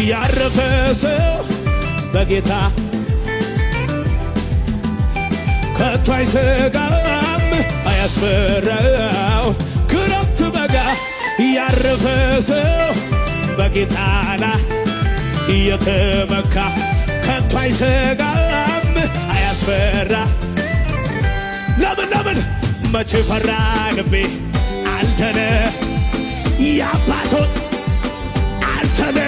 ያረፈ ሰው በጌታ ከቶ አይሰጋም አያስፈራው። ክረምት በጋ ያረፈ ሰው በጌታ ላይ እየተመካ ከቶ አይሰጋም አያስፈራ። ለምን ለምን መቼ ፈራ ልቤ አንተነ የአባቶ አንተነ።